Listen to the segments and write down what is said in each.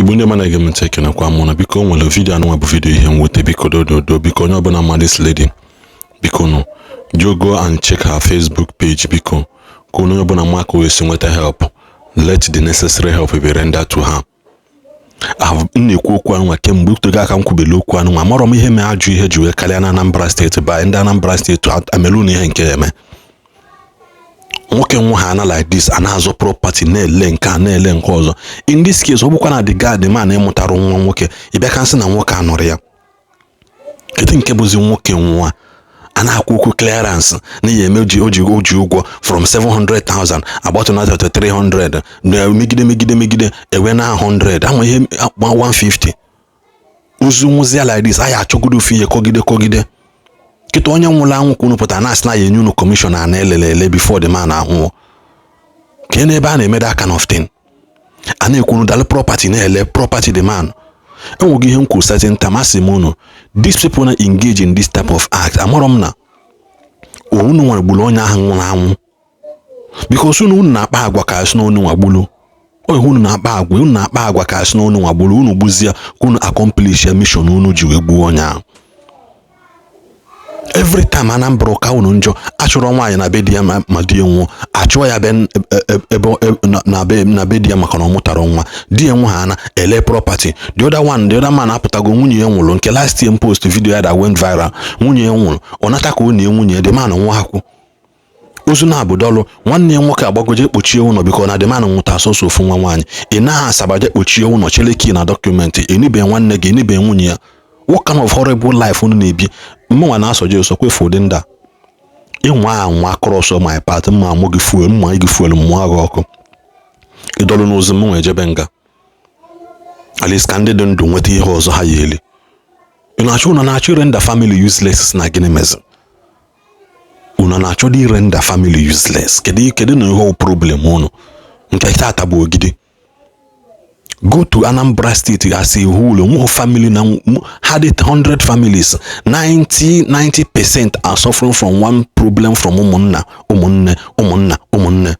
Igbo ndị ọma na-ege m ntị, ekenekwa mụ na. Biko, o nwere video anụnwa bụ video ihe mwute. Biko, dododo, biko, onye ọbụla ma this lady, biko nụ, you go and check her Facebook page. Biko, ka onye ọbụla ma ka o si nweta help, let the necessary help be rendered to her. M na-ekwu okwu anụnwa kemgbe utego aka m kwubele okwu anụnwa. Amarọ m ihe mee ajụ ihe ji wee karịa na Anambra Steeti. Ba ndị Anambra Steeti amelu na ihe nke eme nwoke nwa ha ana like this, a na-azụ property, na-ele nke a, na-ele nke ọzọ. In this case, ọ bụkwa na the guy, the man ịmụtara nwa nwoke, ị bịa ka nsị na nwoke anọrọ ya. Kedu nke bụzi nwoke nwa a na-akwụ okwu clearance na ya eme o ji ụgwọ from 700,000 agbatụ na 300 na megide megide megide ewe na 100 ama ihe 150 ozu nwụzia like this. Anyị achọgodo ofu ihe kọgide kọgide kịta. Onye nwụrụ anwụ ka unu pụtara na-asị na ya enye unu commission a na-elele ele before the man anwụọ. Ka n'ebe a na-eme that kind of thing, a na-ekwunu dalụ property, na-ele property the man. Enweghị ihe m kwuru certain time, asị m unu, these people na engage in this type of act, amarọ m na unu nwere gburu onye ahụ nwụrụ anwụ, because unu na-akpa agwa ka asị na unu nwa gburu ohe. Unu na-akpa agwa, unu na-akpa agwa ka asị na unu nwa gburu. Unu gbuzie ka unu accomplish ya mission unu ji wee gbuo onye ahụ. Every time Anambra ka unu njọ, achọrọ nwaanyị na be di ya ma di ya nwụọ, achụọ ya be ebe na be di ya maka na ọ mụtara nwa. Di ya nwe ha na ele property. The other one, the other man apụtago, nwunye ya nwụrụ. Nke last year m post video ya that went viral, nwunye ya nwụrụ, ọ nata ka ọ na nwunye ya, the man nwa akwụ ozu na abụdọlụ. Nwanne ya nwoke agbagoje kpochie ụlọ biko na the man nwụta sọsọ ofu nwa nwaanyị. Ị naghị asabaje kpochie ụlọ, chere key na document, enibe nwanne gị, enibe nwunye ya. What kind of horrible life unu na-ebi? Mụnwa na-asọje ụsọ kwefu ụdị ndị a. Ịnwa anwa cross my path, mma amụ gị fuel, mma gị fuel, mmụọ gị ọkụ ịdọlụ n'ụzọ. M nwe ejebe nga, at least ka ndị dị ndụ nweta ihe ọzọ ha ya eli. Ị na-achọ, unu na-achọ irender family useless. Na gịnị mezi unu na-achọ dị irender family useless? Kedu na ihe problem unu nke tata bụ Ogidi? Go to Anambra State as a whole, onweghị family na had it 100 families, 90 90% are suffering from one problem, from ụmụnna, ụmụnne, ụmụnna, ụmụnne.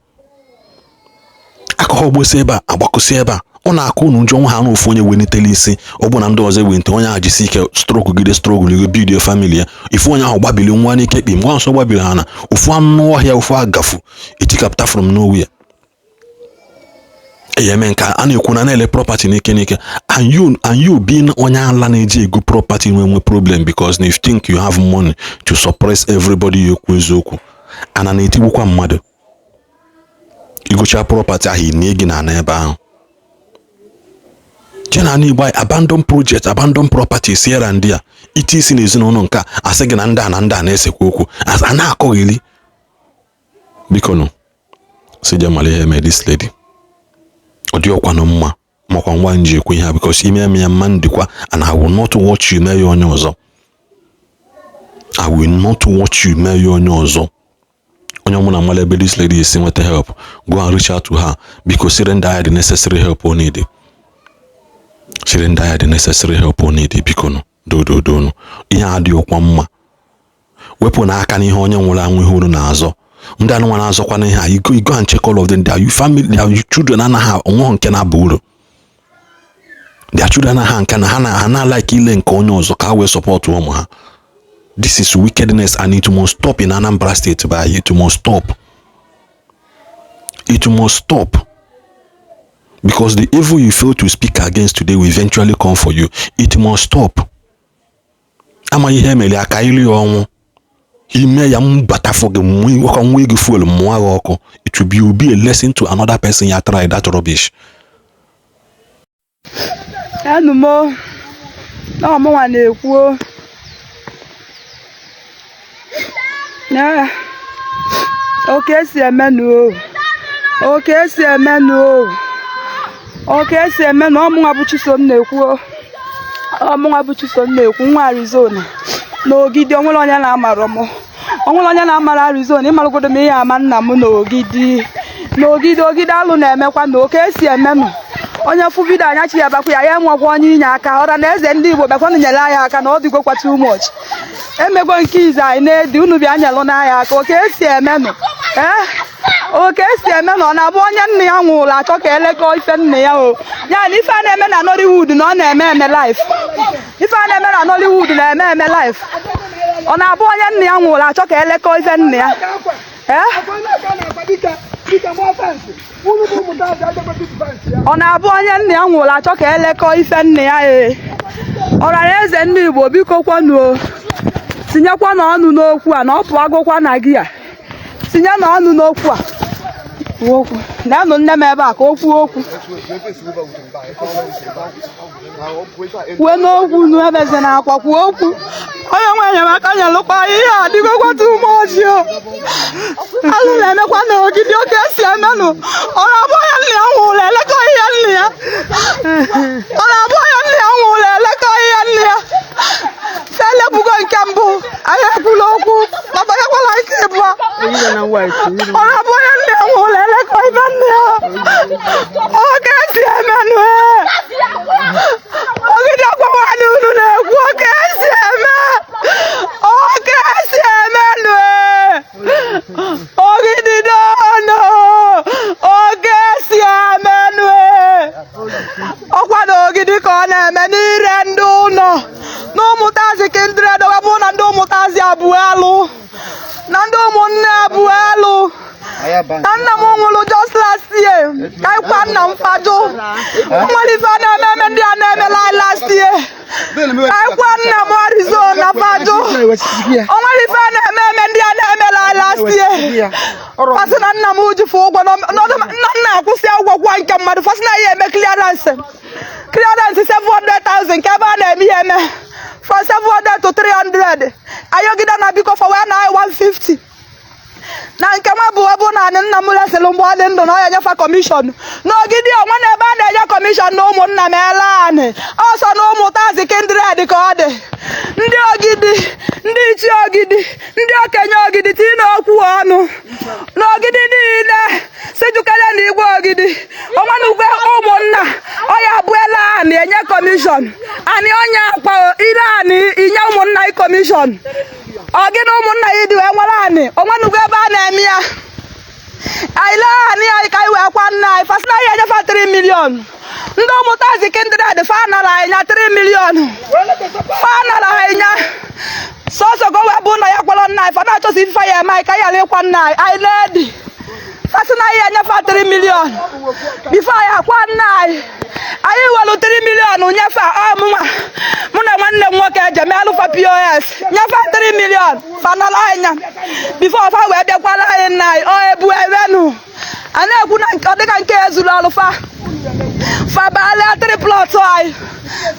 Akụkọ gbosi ebe a, agbakọsi ebe a, ọ na-akụ unu njọ. Nwa ha na ofu onye welitele isi, ọ bụ na ndị ọzọ ewelite onye ahụ jisi ike stroke gide stroke ligo bidio family ya. Ifu onye ahụ gbabili nwa n'ike kpi ngwa nsọ gbabiri ha na ofu anụ ọhịa, ofu agafu etikapụta from nowhere eme nke a na-ekwu na na-ele property n'ike n'ike. And you being onye ala na-eji ego property nwe nwe problem, because if you think you have money to suppress everybody, ya ekwu eziokwu ana na-etigbukwa mmadụ. Igocha property ahụ, ị gị na ana ebe ahụ je na Igbo anyị, abandon project, abandon properties here and there. Ite isi n'ezinụlọ nke a, asị gị na ndị a na ndị a na-esekwa okwu, a na-akọghịli. Biko nụ, si je mara ihe eme this lady. Ọ dị ọkwanụ mma makwa nwa nji ekwu ihe a, because ime eme ya mma ndịkwa, and I will not watch you mee ya onye ọzọ. I will not watch you mee ya onye ọzọ. Onye ọbụla mara ebe this lady esi nweta help, go and reach out to her. Biko, siri ndị agha the necessary help o need, siri ndị agha the necessary help o need. Biko nụ, dododonu, ihe adịghị ọkwa mma. Wepụ n'aka n'ihe onye nwụrụ anwụ, ihe unu na-azọ. Ndị anụnwa na-azọkwa n'ihe a, you go and check all of them, their family, their children anaghị onwe nke na-aba uru. Their children anaghị nke na ha na ha na-like ile nke onye ọzọ ka ha wee support ụmụ ha. This is wickedness and it must stop in Anambra State. By it must stop, it must stop, because the evil you fail to speak against today will eventually come for you. It must stop. Amaghị ihe emere aka ilu ya ọnwụ ime ya mbatafụ gị nwa nwa gị fuel mmụọ gị ọkụ. It will be a lesson to another person ya try that rubbish. Enumo na ọmụnwa na-ekwu na oke esi emenụ o, oke esi emenụ o, oke esi emenụ. Ọmụnwa bụ Chisom na-ekwu, ọmụnwa bụ Chisom na-ekwu, nwa Arizona na Ogidi. Onwere onye na-amara m, onwere onye na-amara Arizona. Ịmarụgodo m ihe ama nna m n'Ogidi, n'Ogidi, Ogidi. Alụ na-emekwa na oke esi emenụ. Onye fụ video anya chi ya bakwa ya, ya enwekwa onye inye aka. Ọra na eze ndị Igbo, bịakwanụ nyere anyị aka na ọ dịgokwa too much. Emego nke ize anyị na-edi unu bịa nyelụ n'anya aka. Oke esi emenụ ee. Oke esi eme na ọ na-abụ onye nna ya nwụrụ achọ ka elekọ ife nna ya o. Ya na ife a na-eme na Nollywood na ọ na-eme eme life. Ife a na-eme na Nollywood na-eme eme life. Ọ na-abụ onye nna ya nwụrụ achọ ka elekọ ife nna ya. Ee? Ọ na-abụ onye nna ya nwụrụ achọ ka elekọ ife nna ya ee. Ọra na eze ndị Igbo, biko kwanuo, tinyekwa n'ọnụ n'okwu a na ọ pụọ agụkwa na gị a. Tinye n'ọnụ n'okwu a. Kwuo okwu. Neenụ nne m ebe a ka o kwuo okwu. Kwuo n'okwu nu ebezi na akwa, kwuo okwu. Onye nwe enyemaka nyelụkwa ihe a adịgokwa too much o. Alụ na-emekwa na Ogidi, oke esi emenụ. Ọ na-abụ onye nna ya nwụrụ elekọ ihe nna ya. Ọ na-abụ onye nna ya nwụrụ elekọ ihe nna ya. Elepụgo nke mbụ, anyị ekwula okwu, ma banyekwala nke ịbụọ. Ọ na-abụ onye nna ya nwụrụ elekọ ibe nna ya. Oke esi emenụ ee. Ogidi ọkwa nwaanyị unu na-ekwu, oke esi eme. Oke esi emenụ ee. Ogidi dono. Oke esi emenụ ee. Ọkwa na Ogidi ka ọ na-eme n'ire ndị ụlọ na ụmụtazi kindred wee bụ na ndị ụmụtazi abụọ alụ na ndị ụmụnne abụọ alụ na nna m nwụrụ just last year ka ịkwa nna m fajụ nwere ife a na-eme eme ndị a na-eme last year ka ịkwa nna m Arizona fajụ o nwere ife a na-eme eme ndị a na-eme last year. Fasị na nna m ji fụ ụgwọ na nna nna akwụsị ụgwọ kwa nke mmadụ. Fasị na ya eme clearance 700,000 nke ebe a na-eme ihe eme from 700 to 300. Ayọgide na biko fa wee na 150 na nke nwa bụ ebe naanị nna m lesịrị mgbe ọ dị ndụ na ọ ya enyefa commission n'Ogidi onwe na ebe a na-enye commission na ụmụnna m ele anị ọsọ na ụmụtazi kindred ka ọ dị. Ndị Ogidi, ndị ichie Ogidi, ndị okenye Ogidi, tinye n'okwu ọnụ n'Ogidi niile si jukere na igwe Ogidi onwe na ugwe ụmụnna ọ ya abụela anị enye commission anị onye akpa ire anị inye ụmụnna ị commission. Ọ gị na ụmụnna ya dị wee nwere anị onwenugwu ebe a na-eme ya. Anyị lee anị anyị ka anyị wee kwa nna anyị. Fasị na anyị enyefa 3 million. Ndị ụmụtazi kindred fa nara anyị nya 3 million, fa nara anyị nya sọsọ ka o wee bụ na ya kwọrọ nna anyị. Fa na-achọsi ife ya eme anyị ka anyị ghara ịkwa nna anyị. Anyị lee dị fasị na anyị enyefa 3 million before anyị akwa nna anyị. Anyị welu 3 million nyefe ọmụnwa mụ na nwanne m nwoke eje meelụfa POS nyefe 3 million fanala anyị nya before fa wee bịakwara anyị nna anyị. Ọ ebu ewenu a na-ekwu na ọ dịka nke ezuru ọrụ fa fabalịa 3 plot anyị,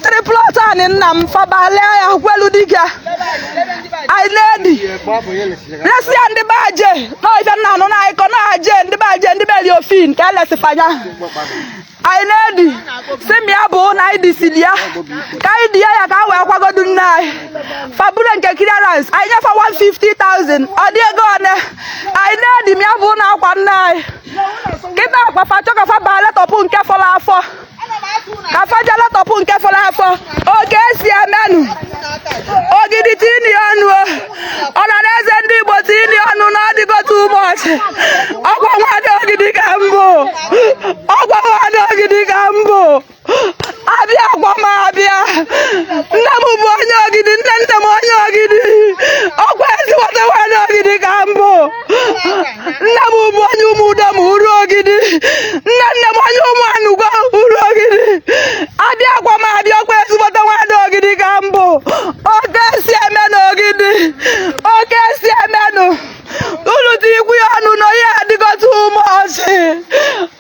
3 plot anyị nna m fabalịa ya kwelu dịka anyị na-edi resi ya ndị baje na ife nna anụ na anyị kọ na aje ndị baje ndị beli ofin ka elesifanya anyị na-edi si m ya bụ na anyị disili ya ka anyị di ya ya ka a wee kwagodu nne anyị. Fabure nke clearance anyị nyefa 150,000 ọ dị ego one anyị na-edi m ya bụ na akwa nne anyị kịta akwa fa chọ ka fa baa letọpụ nke fọrọ afọ ka fa jee letọpụ nke fọrọ afọ. Oge esi emenụ Ogidi tini ọnụ ọra na eze ndị Igbo tini ọnụ na ọdịgo too much. Ọkwa nwadị Ogidi ka mbụ, ọkwa nwadị Ogidi ka mbụ abịa akwa m abịa. Nne m bụ onye Ogidi, nne nne m onye Ogidi, ọkwa ezigbote nwadị Ogidi ka mbụ. Nne m bụ onye ụmụudo m uru Ogidi, nne nne m onye ụmụ anụgwa uru Ogidi. Abịa akwa m abịa, ọkwa ezigbote nwadị Ogidi ka mbụ. Oke si eme n'Ogidi, oke si emenụ unu tikwu ya ọnụ na onye adịgo too much.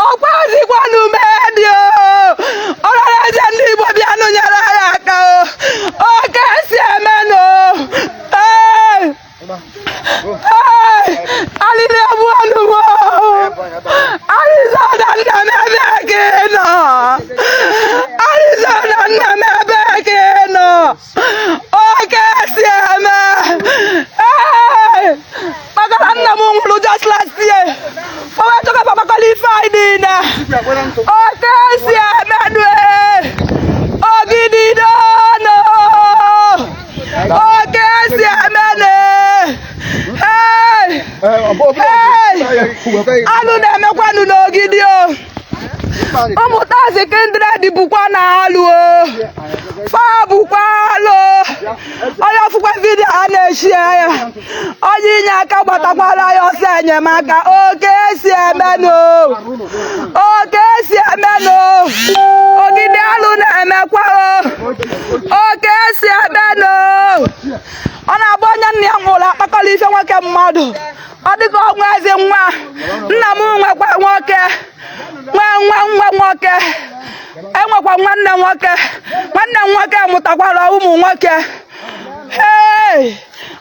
Ọkwa azikwanụ medi ọrara eze ndị Igbo bịanụ nyere anyị aka o. Oke si emenụ ee ee alili egbu ọnụ m. Arizona nna m ebe ka ị nọ? Arizona nna m ebe ka ị nọ? Oke si eme ee maka na nna m nwụrụ just last year fọwọ́ chọkọ papa ife anyị niile. Oke si emenụ ee Ogidi dono oke si emenụ ee ee. Alụ na-emekwanụ n'Ogidi o. Ụmụtazi kindred bụkwa na alụ o. Fa bụkwa alụ. Onye fụkwa video a na-eshi ya, onye inye aka gbatakwara ya ọsọ enyemaka. Oke esi emenụ, oke esi emenụ. Ogidi alụ na-emekwa o. Oke esi emenụ. Ọ na-agba onye nna ya nwụrụ akpakọrọ ife nwoke mmadụ. Ọ dịka ọnwa ezi nwa nna m nwekwa nwoke, nwee nwa nwa nwoke, enwekwa nwanne nwoke. Nwanne m nwoke mụtakwara ụmụ nwoke. Hey,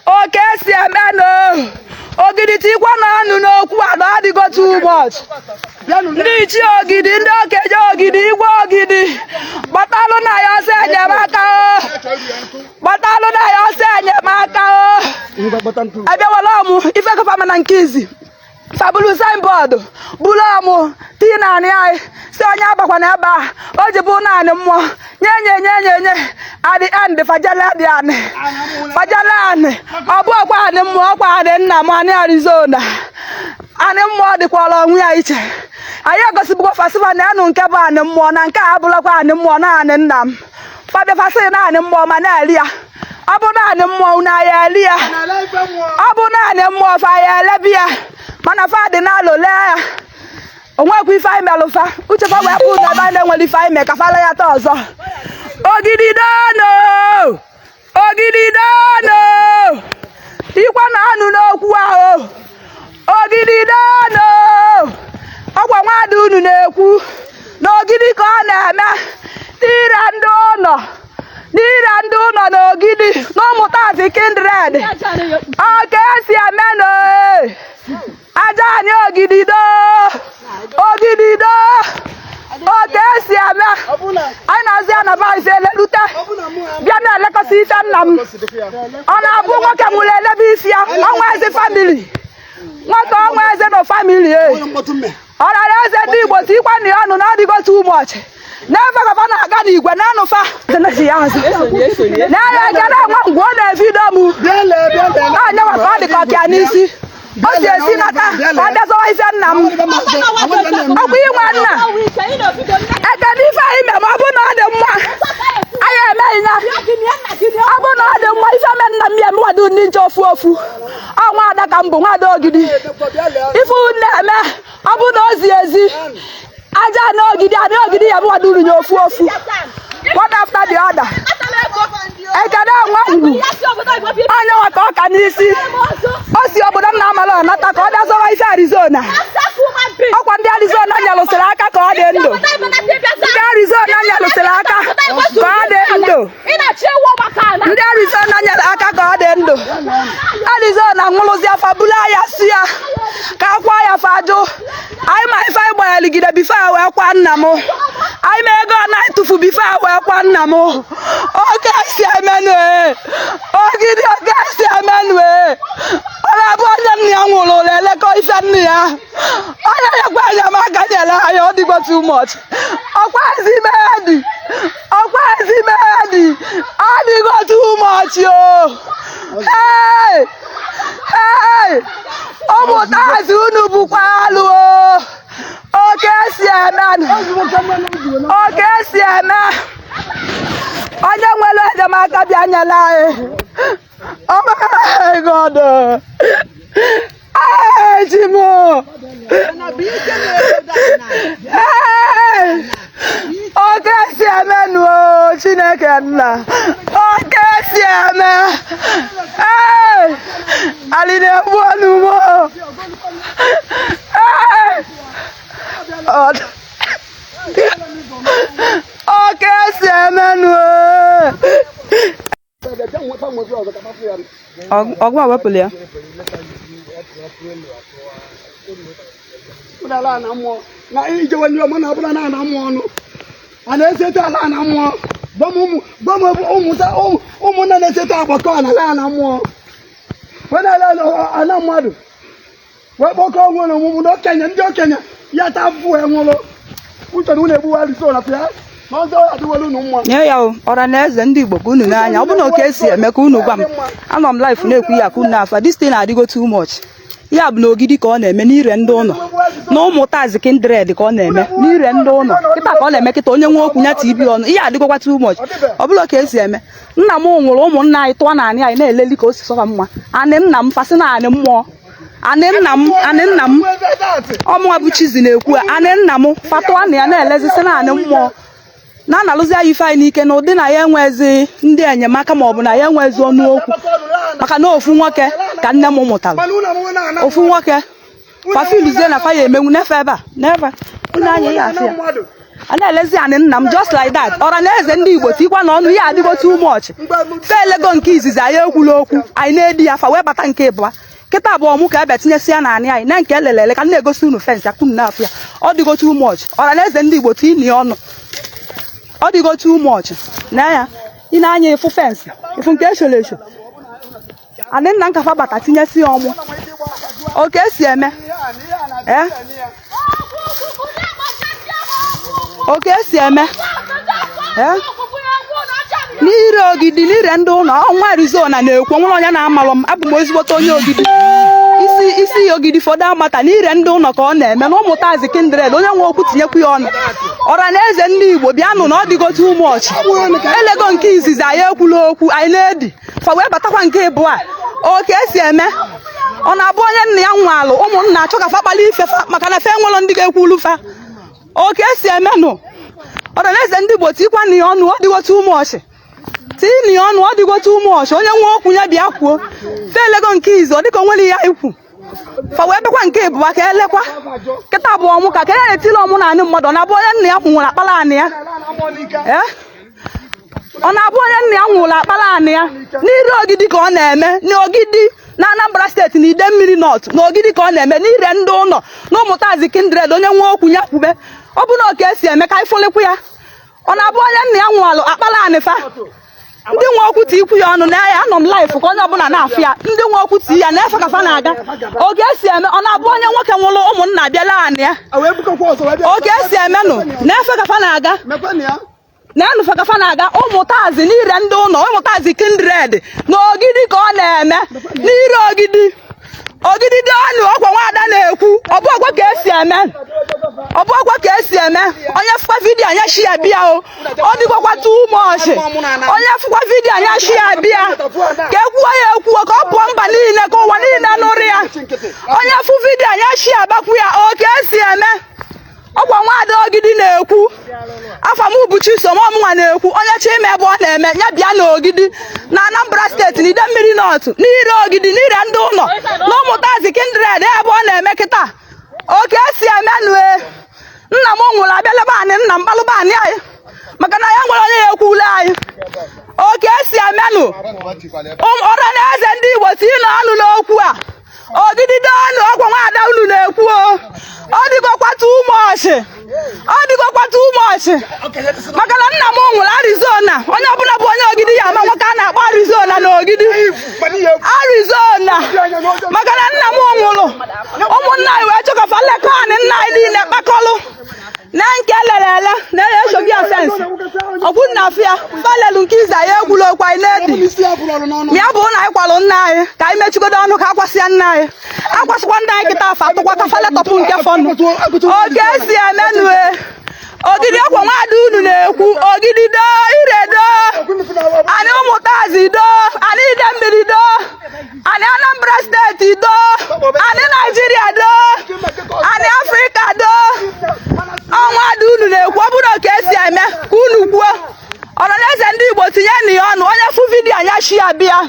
oke esi emenụ. Ogidi tikwa na ọnụ n'okwu a na adịgo too much. Ndị ichie Ogidi, ndị okenye Ogidi, igwe Ogidi, gbatalụ na ya ọsọ enyemaka o, gbatalụ na ya ọsọ enyemaka o. Abịawala ọmụ ife kọfama na nke izi fabulu signboard bulu ọmụ tii naanị anyị si onye agbakwana ebe a o ji bụ naanị mmụọ nye nye nye nye nye. At the end, fajala dị anị, fajala anị. Ọ bụ ọkwa anị mmụọ, ọkwa anị nna m, anị Arizona. Anị mmụọ dịkwara onwe ya iche. Anyị egosibụkwa fasifa na enu nke bụ anị mmụọ na nke a abụlakwa anị mmụọ na anị nna m. Fabịa fasị na anị mmụọ ma na-eli ya. Ọ bụ naanị mmụọ, unu anyị eli ya. Ọ bụ naanị mmụọ, fa ya elebi ya, mana fa dị na-alụ lee ya. Onwekwa ife anyị melụ fa. Uche fa wee bụ na ebe anyị na-enwere ife anyị mee ka fa lee ya taa ọzọ. Ogidi dono, Ogidi dono, ikwa na anụ n'okwu ahụ. Ogidi dono, ọgwa nwaada unu na-ekwu na Ogidi ka ọ na-eme n'ire ndị ụlọ, n'ire ndị ụlọ na Ogidi na Ụmụtazi kindred. Ọ ka esi eme na aja anyị. Ogidi do, Ogidi do, ọ ka esi eme. Anyị na-azụ ya na vaịsị elelute bịa na-elekọta ife nna m. Ọ na-abụ nwoke nwụrụ elebe isi ya ọnwa eze family, nwoke ọnwa eze na family e. Ọrara eze ndị Igbo tikwa na ya ọnụ na ọdịgo too much n'ebe gọva na-aga n'igwe na-anụfa ya azụ na-enye ekele nwa ngwe. Ọ na-evido m anya maka ọ dị ka ọkịa n'isi o si esi nata ka ọ bịa zọwa ife nna m. Ọkwa inwe nna ekele ife anyị mee. Ma ọ bụ na ọ dị mma, anyị emeghị ya. Ọ bụ na ọ dị mma, ife me nna m ya emewado ndị nche ofu ofu. Ọ nwaada ka m bụ, nwaada Ogidi. Ife unu na-eme, ọ bụ na o zi ezi, aja na Ogidi, ana Ogidi ya emewado unu nye ofu ofu, one after the other. Ekene nwa ngwu onye nwa ka ọ ka n'isi o si obodo m na-amala ọnata ka ọ bịa zọwa ife Arizona. Ọkwa ndị Arizona nyelụsịrị aka ka ọ dị ndụ. Ndị Arizona nyelụsịrị aka ka ọ dị ndụ. Ndị Arizona nyere aka ka ọ dị ndụ. Arizona nwụrụzi afa bulu ya si ya ka akwa ya fajụ. Anyị ma ife anyị gbanyeligide before a wee kwa nna m. Anyị ma ego ọ na-etufu before a wee kwa nna m. Oke si emenụ ee, Ogidi, oke si emenụ ee. Ọ na-abụ onye nna ya nwụrụ ụlọ elekọ ife nna ya. Onye nyekwa enyemaka nyere anyị. Ọ dịgo too much. Ọkwa ezi medi, ọkwa ezi medi. Ọ dịgo too much o. Hey, hey, ụmụtazi unu bụkwa alụ o. Oke si eme, oke si eme. Onye nwere enyemaka bịa nyere anyị. Oh my God! Hey, Chimo! Hey! Oke si eme nu o, Chineke nna. Oke si eme. Hey! Ali na-egbu ọnụ m o. Hey! Oke si eme nu o. Ọgwụ a wepụrụ ya. Ala na mmụọ na ijewe ndị ọma na ọbụla na ana mmụọ ọnụ a na-esete ala na mmụọ. Gwa m ụmụ, gwa m ụmụ ụmụnne na-esete agbakọ na ala na mmụọ wee na-ele ana mmadụ wee kpọkọ onwe na omumu ndị okenye, ndị okenye ya ta afụfụ wee nwụrụ. Uche na unu egbuwa Arizona pịa na ọzọ adịwelu unu mma. Nye ya o. Ọra na eze ndị Igbo, ka unu n'anya. Ọ bụ na oke esi eme ka unu gwa m. Anọ m live na-ekwu ya ka unu na-afa. This thing adịgo too much. Ya bụ na Ogidi ka ọ na-eme, n'ire ndị ụlọ na Ụmụtazi Kindred ka ọ na-eme, n'ire ndị ụlọ kịta ka ọ na-eme kịta. Onye nwe okwu ya tibi ọnụ. Ihe adịgokwa too much. Ọ bụla ka esi eme, nna m nwụrụ, ụmụnna anyị tụọ na anị anyị na-eleli ka o si sọfa mma. Anị nna m, fasị na anị mmụọ, anị nna m, anị nna m. Ọmụnwa bụ Chizi na-ekwu, anị nna m, fatụọ na ya na-elezi, sị na anị mmụọ, na-analụzi anyị ife anyị n'ike, na ụdị na ya enwezi ndị enyemaka maọbụ na ya enwezi ọnụ okwu, maka na ofu nwoke ka nne m mụtara, ofu nwoke. Fafiluzie na fa ya emenwu n'efe ebe a n'efe unu anya ya afị ya a na-elezi anị nna m just like that. Ọra na eze ndị Igbo, tikwa na ọnụ. Ya adịgo too much. Fe elego nke izizi, anyị ekwula okwu, anyị na-edi ya. Fa wee bata nke ịbụa kịta abụọ mụ ka ebe tinyesi ya na anị anyị na nke elele ele ka m na-egosi unu fence akụ na-afụ ya. Ọ dịgo too much. Ọra na eze ndị Igbo, tinye ọnụ. Ọ dịgo too much na ya. Ị na-anya ịfụ fence, ịfụ nke eshoro esho, anị nna nkafa bata tinyesi ya ọmụ. Oke esi eme, ee, oke esi eme, ee, n'ire Ogidi, n'ire ndị ụlọ. Ọnwa Arizona na-ekwu nwere onye na-amalụ m. Abụ m ezigbote onye Ogidi, isi isi Ogidi fọdụ amata. N'ire ndị ụlọ ka ọ na-eme na Ụmụtazi Kindred. Onye nwe okwu tinyekwu ya ọnụ. Ọra na eze ndị Igbo, bịanụ na ọ dịgo too much. Elego nke izizi, anyị ekwula okwu, anyị na-edi. Fa wee batakwa nke ịbụọ a. Oke esi eme, ọ na-abụ onye nna ya nwalụ, ụmụnna achọ ka fa kpali ife fa, maka na fe enwelọ ndị ga-ekwulu fa. Oke esi eme nụ. Ọra na eze ndị Igbo, tikwa na ya ọnụ. Ọ dịgo too much. Tinye ya ọnụ. Ọ dịgo too much. Onye nwe okwu ya bịa kwuo. Fe elego nke izu, ọ dịka o nwere ihe ikwu. Fa wee bịakwa nke ịbụa ka elekwa kịta bụ ọmụ ka ya na-etili ọmụ na anị mmadụ. Ọ na-abụ onye nna ya nwụrụ akpala anị ya, ee, ọ na-abụ onye nna ya nwụrụ akpala anị ya. N'ire Ogidi ka ọ na-eme, n'Ogidi na Anambra Steeti, na Idemmiri North, na Ogidi ka ọ na-eme, n'ire ndị ụlọ na Ụmụtazi Kindred. Onye nwe okwu ya kwube. Ọ bụ na oke esi eme ka anyị fụlịkwu ya. Ọ na-abụ onye nna ya nwụrụ akpala anị fa. Ndị nwe okwu ti ikwu ya ọnụ na ya. Anọ m live ka onye ọbụla na-afụ ya. Ndị nwe okwu ti ya na-efe ka fa na-aga. Oge esi eme, ọ na-abụ onye nwoke nwụrụ, ụmụnna abịala anị ya. Oge esi emenụ na-efe ka fa na-aga na-anụ fa ka fa na-aga. Ụmụtazi, n'ire ndị ụlọ, Ụmụtazi Kindred, na Ogidi ka ọ na-eme, n'ire Ogidi. Ogidi dị ọnụ. Ọkwa nwaada na-ekwu. Ọ bụ ọkwa ka esi eme, ọ bụ ọkwa ka esi eme. Onye fụkwa video anya shi ya bịa o. Ọ dịgokwa too much. Onye fụkwa video anya shi ya bịa ka ekwuo ya, ekwuo ka ọ pụọ mba niile, ka ụwa niile nụrụ ya. Onye fụ video anya shi ya bakwu ya. O ka esi eme. Ọkwa nwaada Ogidi na-ekwu. Afa m bụ Chisom. Ọmụnwa na-ekwu. Onye chọ ime ebe ọ na-eme ya bịa n'Ogidi na Anambra Steeti, na Idemmiri North, n'ire Ogidi, n'ire ndị ụlọ na Ụmụtazi Kindred, ebe ọ na-eme kịta. Oke esi eme nue. Nna m nwụrụ, abịalaba anị nna m, kpalụba anị anyị, maka na ya nwere onye ya ekwule anyị. Oke esi emenụ. Ọra na eze ndị Igbo, tinye ọnụ n'okwu a. Ogidi dị ọnụ. Ọkwa nwaada unu na-ekwu o. Ọ dịgokwa too much. Ọ dịgokwa too much, maka na nna m nwụrụ Arizona. Onye ọbụla bụ onye Ogidi ya ama nwoke a na-akpọ Arizona na Ogidi Arizona, maka na nna m nwụrụ, ụmụnna anyị wee chọkọfa lekọ anị nna anyị niile kpakọlụ na nke elere ele na esogi ya fence ọkwụ nna afụ ya falelu nke ize. Anyị ekwula okwu, anyị na-edi ya bụ na anyị kwalụ nna anyị ka anyị mechigodo ọnụ ka akwasịa nna anyị, akwasịkwa nna anyị kịta afọ atụkwa ka faletọpụ nke fọnụ. Oke esi emenue Ogidi. Ọkwa nwaada unu na-ekwu. Ogidi doo, ire doo, anyị Ụmụtazi doo, anyị Idemmiri doo, anyị Anambra Steeti doo, anyị Naijiria doo, anyị Afrịka doo. Ọnwa ada unu na-ekwu. Ọ bụrụ ka esi eme ka unu kwuo. Ọhaneze ndị Igbo, tinye na ya ọnụ. Onye fụ video anya shi ya bịa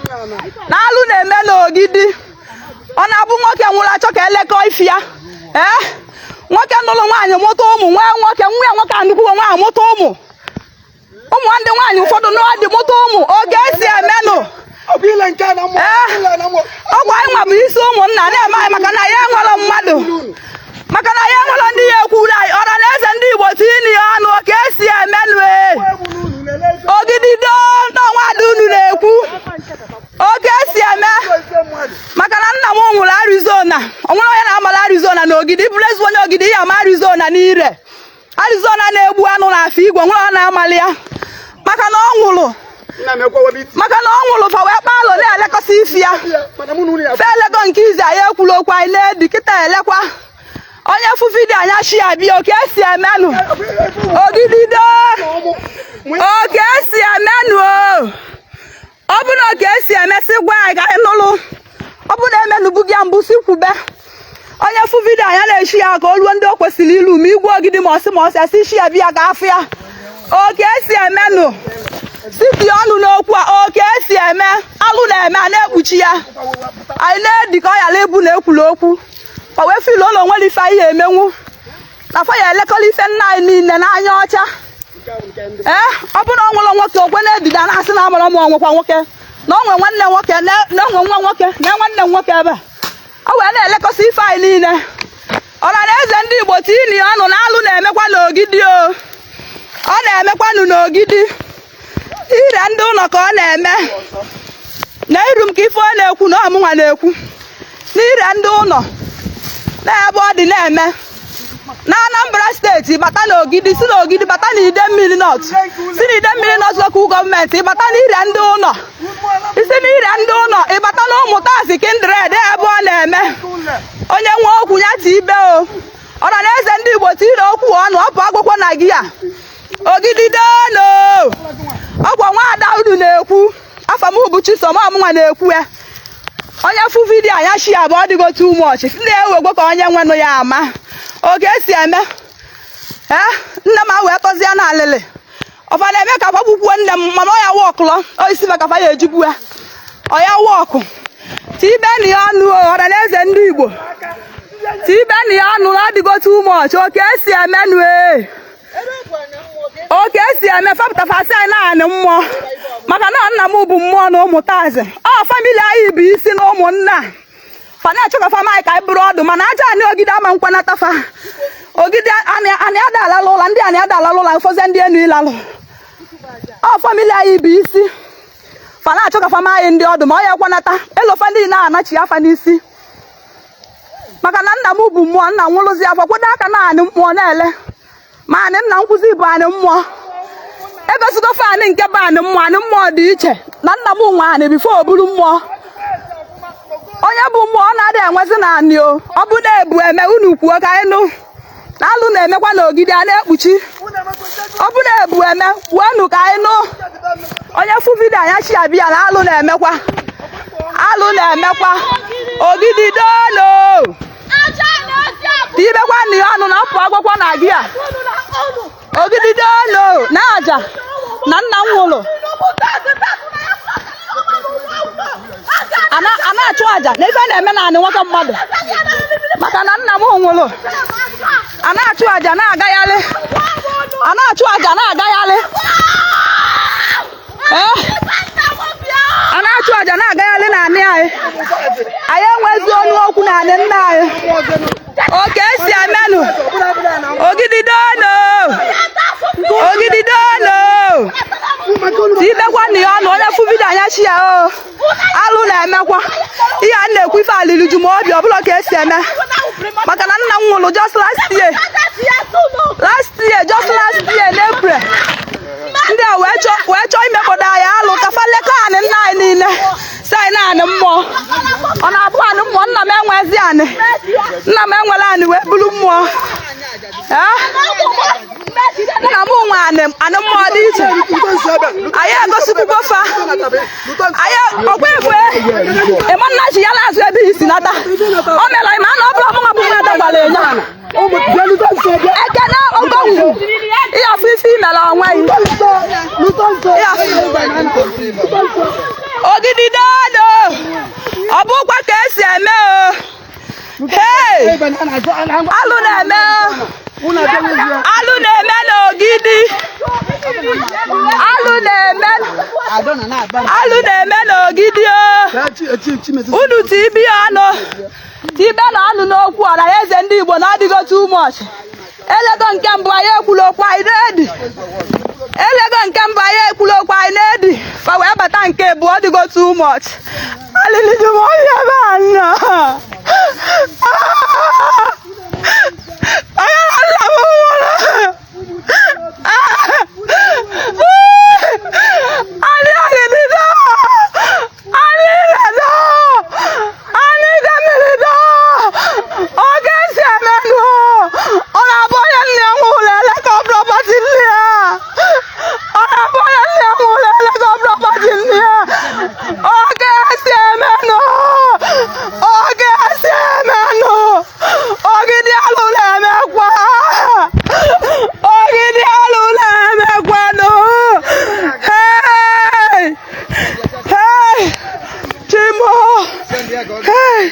na alụ na-eme n'Ogidi. Ọ na-abụ nwoke nwụrụ, achọ ka elekọ ifi ya. Ee, nwoke nụrụ nwaanyị, mụta ụmụ, nwee nwoke, nwa ya nwoke anụkwuo nwaanyị, mụta ụmụ, ụmụ ndị nwaanyị ụfọdụ n'ọdị mụta ụmụ. Oge esi emenụ. Ee, ọkwa anyị nwa bụ isi ụmụnna na-eme anyị, maka na ya enwere mmadụ, maka na ya enwere ndị ya ekwuru anyị. Ọra na eze ndị Igbo, tinye ya ọnụ ka esi emenụ. Ee, Ogidi doo, n'ọnwa ada unu na-ekwu. Oke esi eme, maka na nna m nwụrụ Arizona. O nwere onye na-amara Arizona na Ogidi? Bụrụ ezigbo onye Ogidi ya ama Arizona n'ire Arizona na-egbu anụ n'afọ igwe. Nwere onye na-amali ya, maka na ọ nwụrụ. Maka na ọ nwụrụ, fa wee kpaa alụ na-elekọta ifi ya. Fe elego nke izi, anyị ekwula okwu, anyị na-edi kịta elekwa. Onye fụ video anya shi ya bịa. Oke esi emenụ ogidide, oke esi emenụ o. Ọ bụ na oke esi emesị, gwa anyị ka anyị nụlụ. Ọ bụ na emenụbughị ya mbụ, si kwube. Onye fụ video anya na-eshi ya ka o ruo ndị o kwesịrị ilu, ma igwe ogidi, ma ọsị ma ọsị asị shi ya bịa ka afụ ya. Oke esi emenụ, siti ọnụ n'okwu a. Oke esi eme, alụ na-eme, a na-ekpuchi ya. Anyị na-edi ka ọ ghara ịbụ na ekwuru okwu o wee feel ụlọ nwere ife anyị emenwu na fa ya elekọla ife nna anyị niile n'anya ọcha. Ee, ọ bụrụ na ọ nwere nwoke, okwe na-edida na-asị na amara m onwekwa nwoke, na o nwe nwanne nwoke, na onwe nwa nwoke, na nwanne m nwoke ebe a, o wee na-elekọta ife anyị niile. Ọra na eze ndị Igbo, tini ọnụ na alụ na-emekwa n'ogidi o. Ọ na-emekwanụ n'ogidi ire ndị ụlọ ka ọ na-eme na iru m ka ife ọ na-ekwu na ọmụnwa na-ekwu n'ire ndị ụlọ na ebe ọ dị na-eme na Anambra Steeti. Bata n'ogidi, si n'ogidi bata n'Idemmili North, si n'Idemmili North Local Government ịbata n'ire ndị ụlọ, isi n'ire ndị ụlọ ịbata na Ụmụtasị kindred ebe ọ na-eme. Onye nwe okwu ya ti ibe o. Ọra na eze ndị Igbo, tiri okwu ọnụ. Ọ bụ agwụkwọ na gị a ogidi dono. Ọgwa nwaada unu na-ekwu, afa m bụ Chisom, ọmụnwa na-ekwu ya. Onye fụ video anya shi abụọ, ọ dịgo too much. Si na-ewegwe ka onye nwenụ ya ama oge esi eme. Ee, nne m a wee tọzie na alịlị ọfa na-eme ka gbagbukwu nne m, mana ọ ya wọkụlọ oisi maka fa ya ejigbu ya. Ọ ya wọkụ tibenụ ya ọnụ o. Ọra na eze ndị Igbo, tibenụ ya ọnụ na ọ dịgo too much. Oke esi emenụ ee, oke esi eme. Fapụtafasị anyị naanị mmụọ, maka na nna m bụ mmụọ na ụmụtaazị ọ family anyị bụ isi na ụmụnna fa na-achọ ka fama anyị ka anyị bụrụ ọdụ, mana aja anị ogidi ama nkwanata fa. Ogidi anị anị ada alalụ ụla, ndị anị ada alalụ ụla, ụfọdụ ndị enu ịlalụ. Ọ family anyị bụ isi, fa na-achọ ka fama anyị ndị ọdụ, ma ọ ya ekwanata elofa ndị na-anachi afa n'isi, maka na nna m bụ mmụọ. Nna nwụrụzi afọ kwado aka na anị mmụọ na-ele ma anị nna nkwụzi bụ anị mmụọ. Egosigo fa anị nke bụ anị mmụọ. Anị mmụọ dị iche na nna m nwe anị before o buru mmụọ. Onye bụ mmụọ, ọ na-adị enwezi na anị o. Ọ bụ na-ebu eme, unu kwuo ka anyị nụ na alụ na-emekwa n'ogidi a na-ekpuchi. Ọ bụ na-ebu eme, kwuonu ka anyị nụ. Onye fụ video anya chi abịa na alụ na-emekwa, alụ na-emekwa ogidi dono. Tibekwa nụ ya ọnụ na ọpụ akwụkwọ na gị a ogidi dono na aja na nna m nwụrụ, a na-achụ aja na ife na-eme na anị nwoke mmadụ, maka na nna m nwụrụ, a na-achụ aja na-agagharị, a na-achụ aja na-agagharị. Ee, a na-achụ aja na-agagharị na anị anyị. Anyị enwezi ọnụ okwu na anị nna anyị. Oke esi emenụ ogidi dono, ogidi dono. Tibekwa na ya ọnụ. Onye fụ video anya chi ya o. Alụ na-emekwa ihe a na-ekwu. Ife alili ju m obi ọbụla ka esi eme, maka na nna m nwụrụ just last year, last year, just last year n'April. Ndị a wee chọọ imekpọdo anyị alụ ka fa lekọ anị nna anyị niile, si anyị na anị mmụọ. Ọ na-abụ anị mmụọ, nna m enwezi anị, nna m enwere anị wee buru mmụọ. Ee? Nna m nwe anị, anị mmụọ dị iche. Anyị egosikwugo fa anyị ọkwa efe ịma nna ji ya na-azụ ebe isi nata o mere ma na ọ bụrụ ọmụnwa bụ nwada gwara enya ekene okongwu ihe afọ ife imere onwe gị. Ogidi dodo, ọ bụkwa ka esi eme o. Hey, alụ na-eme o. Alụ na-eme n'ogidi, alụ na-eme, alụ na-eme n'ogidi o. Unu tibi ọnụ, tibe na ọnụ n'okwu ọra eze ndị Igbo na ọdịgo too much. Elego nke mbụ, anyị ekwula okwu, anyị na-edi. Elego nke mbụ, anyị ekwula okwu, anyị na-edi. Fa wee bata nke bụ ọdịgo too much. Alili dị m obi ebe a nọ. Onye na nna m nwụrụ. Ali ali. Hey!